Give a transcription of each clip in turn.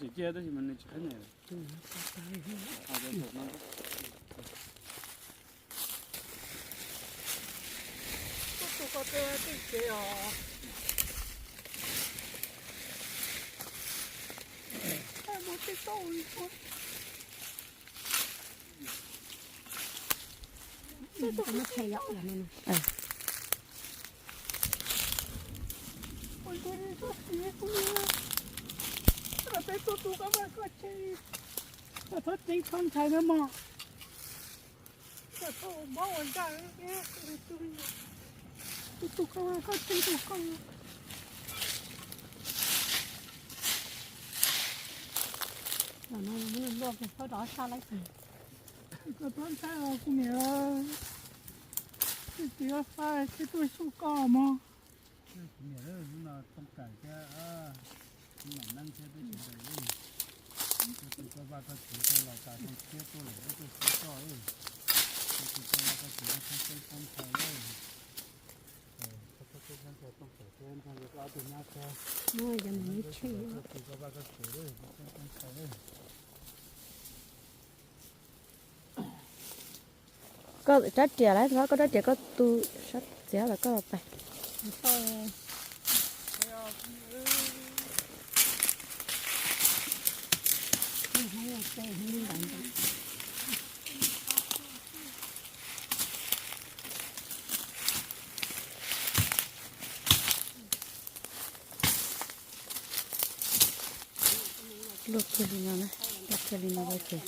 Tsis ciaj tab sis mas nws tsis qheb niam. Tuaj tua koj tej tej kev os. Muaj tej tauj li ua. Txhob txeeb txhob ntshai na mog. Koj txhob ntshai os kuv niam, tsis txiv faib thiab tuaj xyuas koj mog. Kuv niam, hnub no Tooj Kawm thiab Mam Neeb thiab peb sawv daws, tus koj vaj koj tsev koj los tas zoo siab tuaj lawm, wb tuaj xyuas koj, tus koj vaj koj tsev koj txhob txeeb txhob ntshai, koj txhob txeeb txhob ntshai, Tooj Kawm thiab nrog koj ob tug nyab thiab, tus koj vaj koj tsev koj txhob txeeb txhob ntshai. Koj rab riam lawm, koj rab riam koj tu sab txiav los koj los pais. Luaj kiag li no na, luaj kiag li no ces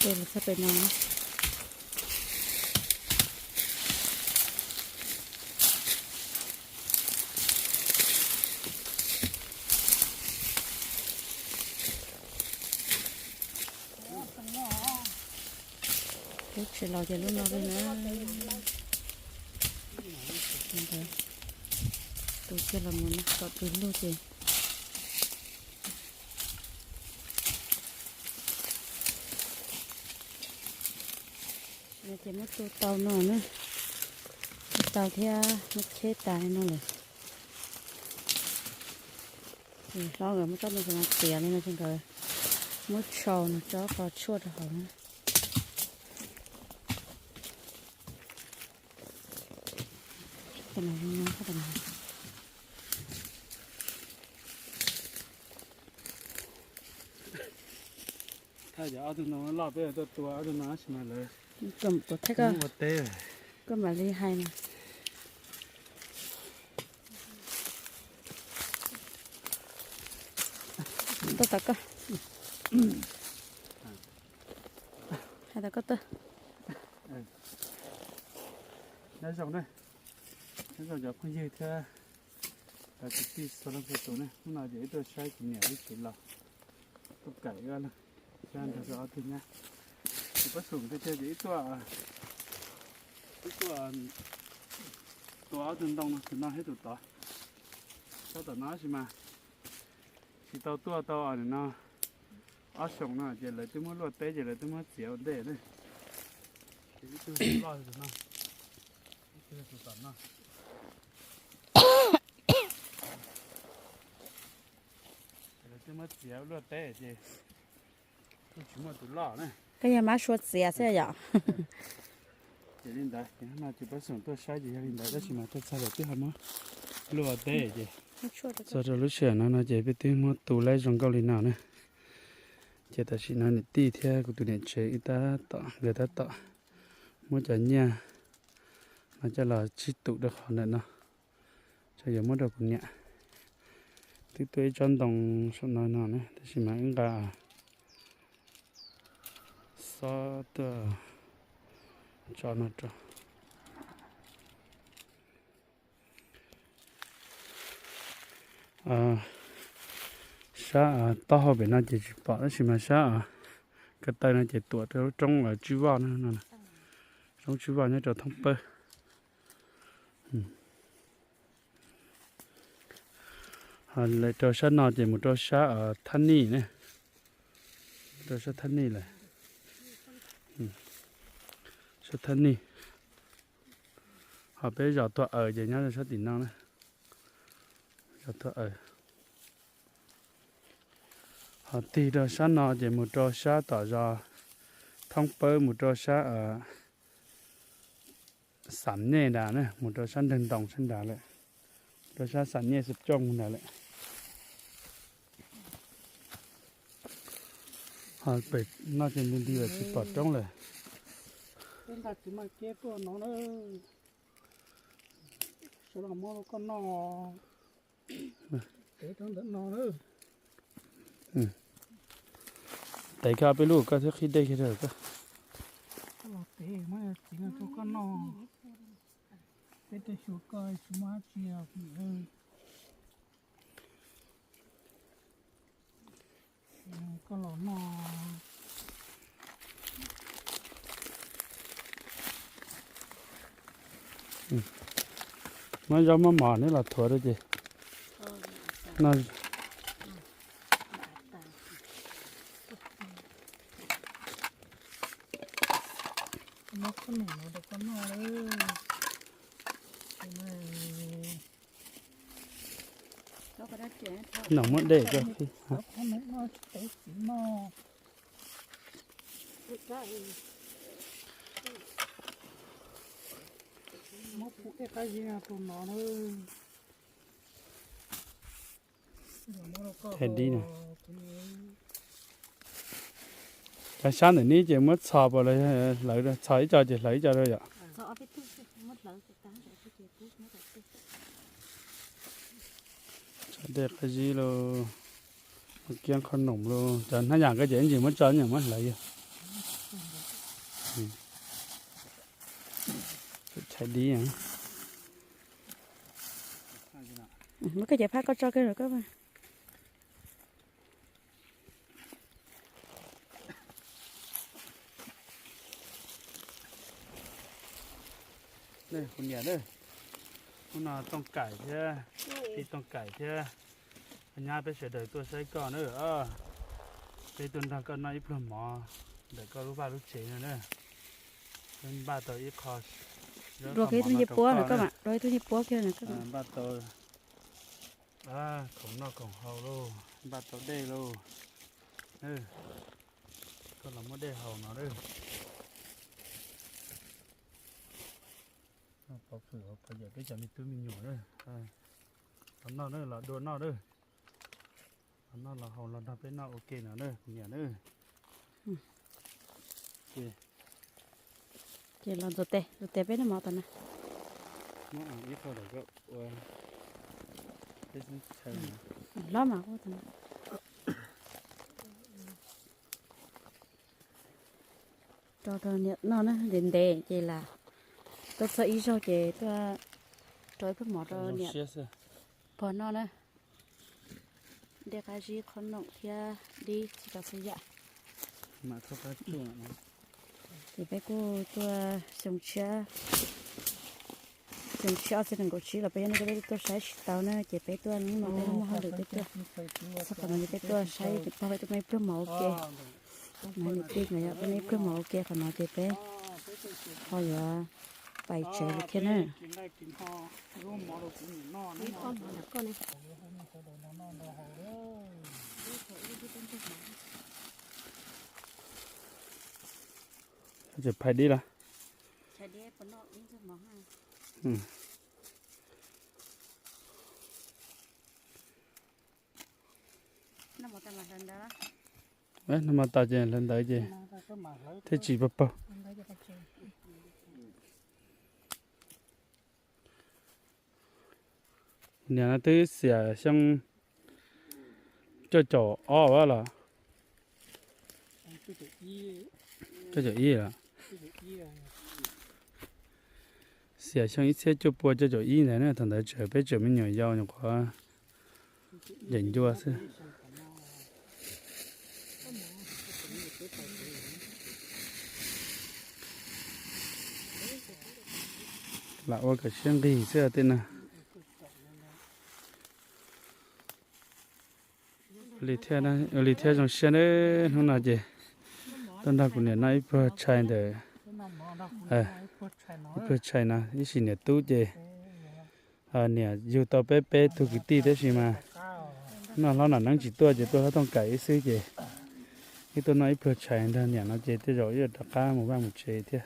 Ces los txog pem no. Lub tsev los ces lub no li na. Tu kiag los mus no kom pw lug ces. No ces muab tu tau no na, tu tau thiab muab cheb tas li no lawm. Ces hlob nkawd muab tsob ntoo no txiav li no ces nkawd muab tshau no tso qos tshuaj rau hauv na. Thaij cov ob tug ntoo loj peb tuaj tua ob tug no tab sis mas lawv tua thaij koj ua teb, koj mam li hais na. Tuaj tom koj, hais tom koj tuaj. Nyob zoo na, nyob zoo cov phooj ywg thiab cov kwv tij txhua leej txhua tus ne, hnub no ces wb tuaj saib kuv niam wb tsev los, tuaj kawm wb ob leeg, saib nrog rau ob tug nyab. Ces pab xum tiag tiag ces wb tuaj, wb tuaj tua ob tug ntoo no, tus no thiab tus tod, tsob tom no tab sis mas tsis tau tuaj tau no. Ob xyoos no ces lawv twb muab luaj teb ces lawv twb muab txiav ua ntej na. Ces ib tug loj tus no, ib tug tus tom no. Lawv twb muab txiav luaj teb ces kuj tsis muaj tus loj na. Koj yog mab suav txiav xwb yom. Ces li ntawd ces hnub no ces pab xum tuaj saib ces yog li ntawd tab sis mas tuaj txog lawv twb ho muab luaj teb ces txog rau lub sij hawm no no ces peb twb muab tu laib zoo nkauj li no na. Ces tam sim no niam tij thiab kuv tus niam tsev wb tab tom, nkawd tab tom muab cov nyiaj no coj los tsib tum rau qhov ntawm no, tseem yuav muab rau kuv niam. Twb tuaj ib tsob ntoo saum no no na tab sis mas wb nqa xob tuaj tso no rau. Sab taub hau pem no ces tsis pom tab sis mas sab ko taw no ces tuam rau lub roob tswb voj no, roob tswb voj nyob rau thoob pawg. Lawv rau sab no ces mus rau sab thab nij ne, rau sab thab nij lawm, sab thab nij. Ho peb zos tuag aws ces nyob rau sab tim no na, zos tuag aws. Ho tig rau sab no ces mus rau sab tom zos thoob pawb mus rau sab xam nyej nrad na, mus rau sab nreeg ntoo sab nrad lawm, rau sab xam nyej xab cooj nrad lawm. Ho pem no ces nti nti lawm tsis pom roob lawm. Peb nqa txiv maj keb tuaj no na, sawv los muab rau koj noj. Tev rau ntawm no na. Tev kiag peb lub koj thiab qhib dej kiag rau koj. Koj los tev muab txiv no rau koj noj. Peb tej xyuas koj tsis muaj dab tsi os. Koj los noj. Muab zaub muab mov neb los thuav rau ces no. Muab khob noom no rau koj noj lawm. Noom muab dej rau. Khob noom no tsis tau txiv noj. Muab pub dej qab zib rau no na. Thaij dib no. Cov sab ntawm neb ces muab txhos pas los hlawv, txhos ib co ces hlawv ib co rau yom. Tso dej qab zib lauj, muab kiab khob noom lauj, cov hnab yam ko ces ib ntsis muab tso ib ntsis muab hlawv yog. Thaij dib. Muab koj cov phab koj tso kiag rau koj. Kuv niam, hnub no Tooj Kaim thiab, tij Tooj Kaim thiab, nyab peb sawv daws tuaj saib koj na. Peb tuaj nrog koj noj ib pluag mov ntawm koj lub vaj lub tsev no na. Peb npaj tau ib qho, dua ib tug ncej puab no, dua ib tug ncej puab kiag no, npaj tau khoom noj khoom haus lauj, npaj tau dej lauj. Koj los muab dej haus no. Pov hwm pov yawm peb cov me tub me nyuam, los noj na, los dua noj na. Los noj los haus los nrog peb noj ua ke no na kuv niam na. Ces los ntxuav tes, ntxuav tes peb noj mov tas na. Hlob mas. Rau rau niam noj na, ntev ntev ces lam tuaj txog ib zaug ces tuaj rau ib pluag mov rau niam pog noj na. Dej qab zib, khob noom thiab dib tsis tau txhua yam. Ces peb kuj tuaj xyoo tshiab, xyoo tshiab ob txhiab nees nkaum tsib los peb yog nej peb tuaj saib tsis tau na, ces peb tuaj hnub no peb muaj hauj lwm peb tuaj txog qhov no ces peb tuaj saib niam pog peb tuaj noj ib pluag mov ua ke. Niam tij nkawd yog tuaj noj ib pluag mov ua ke qhov no ces peb ho yuav pais tsev lawm thiab na. Tseem phais dib los? Noj mov tas ces hlawv ntawd ces thiaj tsis pag paug. Niam no twb xiam xyoo cuaj caum ob los? Cuaj caum ib los? Xiam xyoo ib txhiab cuaj pua cuaj caum ib ntawd na, thaum ntawd tseem peb tseem me nyuam yaus nyuam qhuav ncaim ncua xwb. Lam ua kom siab nqig xwb tej no. Ua li thiab zoo siab nawb, hnub no ces tuaj nrog kuv niam noj ib pluag tshais ntawm, ib pluag tshais no ib sim niam tub ces niam yug tau peb peb tug kwv tij tab sis mas noj hlob Nom Neeb tsis tuaj ces tuaj hlob Tooj Kaim ib xwb ces wb tuaj noj ib pluag tshais nrog niam no ces tej zaum wb yuav rov qab mus vaj mus tsev thiab.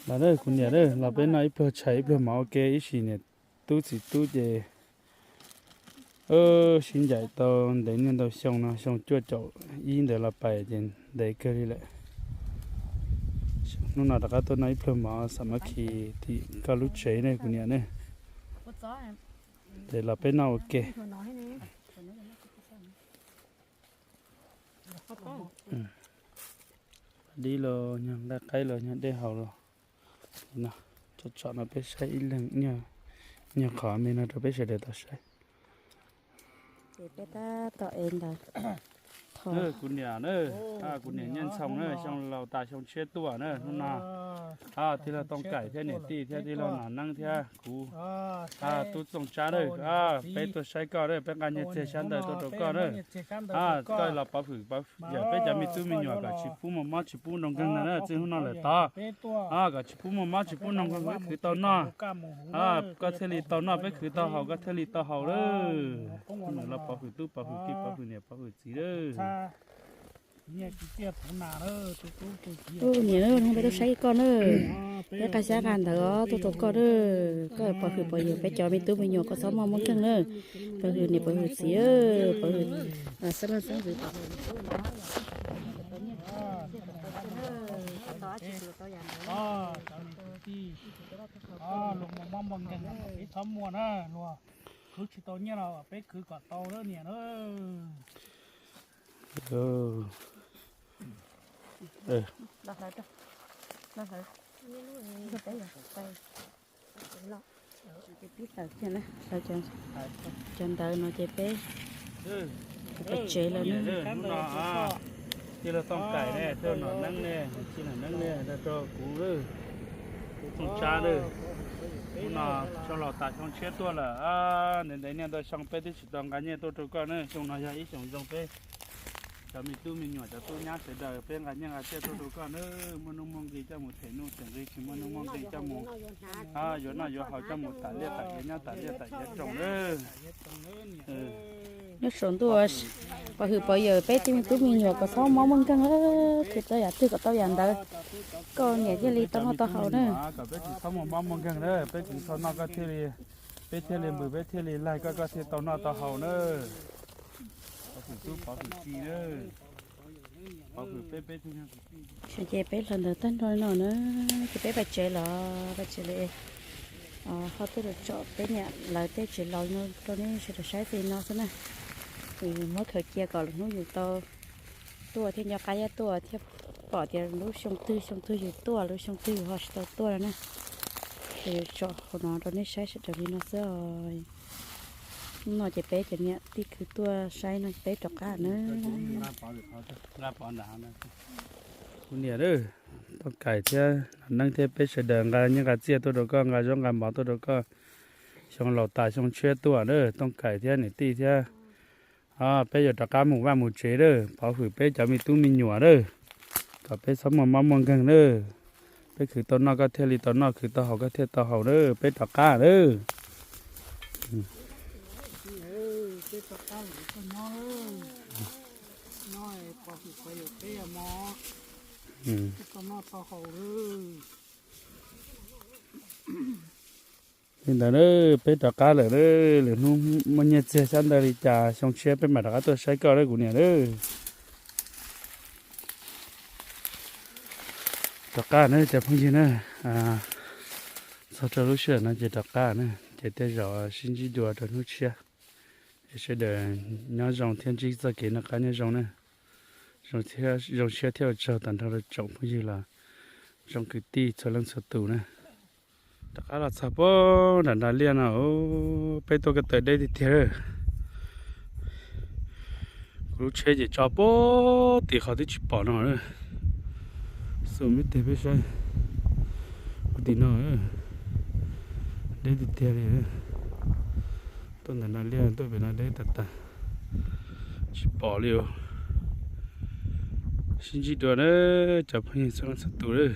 Los, kuv niam, los peb noj ib pluag tshais ib pluag mov ua ke ib sim niam tub txiv tub ces sib ncaim tau ntev niaj ntau xyoo no, xyoo cuaj caum ib ntawd los pais ces ntev kawg li lawm. Hnub no rov qab tuaj noj ib pluag mov xam mab khi tim koj lub tsev ne kuv niam ne. Ces los peb noj ua ke. Dib los nyuag nqaij qaib los nyuag dej haus los. Tsom tsom no peb saib ib leeg, nyuag qhov me no rau peb sawv daws tau saib. Ces peb tab tom ev ntawd. Kuv niam na, kuv niam Nyiaj Ntxhoo na, xyoo laus tas xyoo tshiab tuaj na, hnub no tij laug Tooj Kaim thiab niam tij thiab tij laug Nom Neeb thiab kuv, tub Txooj Tsab na, peb tuaj saib koj na, peb nqa nyiaj txiag xyab ntawv tuaj rau koj na. Koj los pov hwm yawm peb cov me tub me nyuam kom tsis pub muaj mob tsis pub nroo nkeeg ntag na, txij hnub no lawm tod kom tsis pub muaj mob tsis pub nroo nkeeg, peb khwv tau noj, koj thiaj li tau noj, peb khwv tau haus koj thiaj li tau haus lawm. Los pov hwm tub pov hwm ki pov hwm niam pov hwm txiv lawm. Ub, niam, hnub peb tuaj saib koj na, peb nqa xyab nqa ntawv tuaj rau koj na, koj pov hwm pov yawm peb cov me tub me nyuam koj txhob muaj mob nkeeg na, pov hwm niam pov hwm txiv, pov hwm xeeb leej xeeb ntxwv. Luag muaj mob muaj nkeeg peb txhob muaj na, luag khwv tsis tau nyiaj los peb khwv kom tau na niam na. Cov ntawv no ces peb, peb tsev lawm na. Tij laug Tooj Kaim ne, tij laug Nom Neeb ne, tij laug Nom Neeb ne, rau kuv lawm, kuv Txooj Tsab lawm. Hnub no xyoo laus tas xyoo tshiab tuaj lawm, ntev ntev niaj ntau xyoo peb twb tsis tau nqa nyiaj tuaj rau koj na, xyoo no yog ib xyoos zoo peb cov me tub me nyuam cov tub nyab sawv daws peb nqa nyiaj nqa txiaj tuaj rau koj na, muaj nuj muaj nqi coj mus them nuj them nqi, tsis muaj nuj muaj nqi coj mus yuav noj yuav haus coj mus tas liaj tas yav nyob tas liaj tas yav roos na. Nyob saum ntuj, pov hwm pov yawm peb tej me tub me nyuam kom txhob mob muaj nkeeg, khwv tau yam twg kom tau yam ntawd, koj niam thiaj li tau noj tau haus na. Kom peb tsis txhob muaj mob muaj nkeeg na, peb khwv tau noj koj thiaj li, peb thiaj li npws peb thiaj li laig koj, koj thiaj tau noj tau haus na. Pov hwm tub pov hwm ki na. Pov hwm peb peb tug. Ces peb hluas ntawd tag nrho no na, ces peb pais tsev los pais tsev lawm. Ho tuaj tsom peb niam lawv tej tsev laus no rau nej sawv daws saib xwb no xwb na. Muab khaws cia kom lwm hnub yus tau tuaj thiab nco qab thiab tuaj thiab pom tias lub xyoo twg xyoo twg yus tuaj, lub xyoo twg yus ho tsis tau tuaj no na. Ces yuav tsom hauv no rau nej saib sawv daws li no xwb os. Hnub no ces peb cov niam tij khwv tuaj saib no peb rov qab na. Kuv niam, Tooj Kaim thiab Nom Neeb thiab peb sawv daws nqa nyiaj nqa txiaj tuaj rau koj, nqa zaub nqa mov tuaj rau koj. Xyoo laus tas xyoo tshiab tuaj na, Tooj Kaim thiab niam tij thiab. Peb yuav rov qab mus vaj mus tsev lawm, pov hwm peb cov me tub me nyuam lawm, kom peb txhob muaj mob muaj nkeeg lawm. Peb khwv tau noj koj thiaj li tau noj, khwv tau haus koj thiaj tau haus lawm, peb rov qab lawm. Li ntawd na, peb rov qab lawm, lwm hnub muaj nyiaj txiag xyab ntawv li cas xyoo tshiab peb mam rov qab tuaj saib koj lawm kuv niam lawm. Rov qab na cov phooj ywg na, txog rau lub sij hawm no ces rov qab na, ces tej zaum sib ntsib dua rau hnub tshiab. Es sawv daws nyob zoo thiab ntsib txoj kev noj qab nyob zoo na. Zoo siab thiab ua tsaug tag nrho rau tsoom phooj ywg los tsoom kwv tij txhua leej txhua tus na. Rov qab los txog puag nram nram liaj no, peb tuaj ko taw deb tiag tiag. Kuv lub tsheb ces tso puag tim qhov twb tsis pom no. Xum me tes peb saib puag tim no. Deb tiag tiag li. Tuaj ntawm no liaj tuaj pem no deb tag tag, tsis pom li os. Sib ntsib dua na, cov phooj ywg txhua leej txhua tus lawm.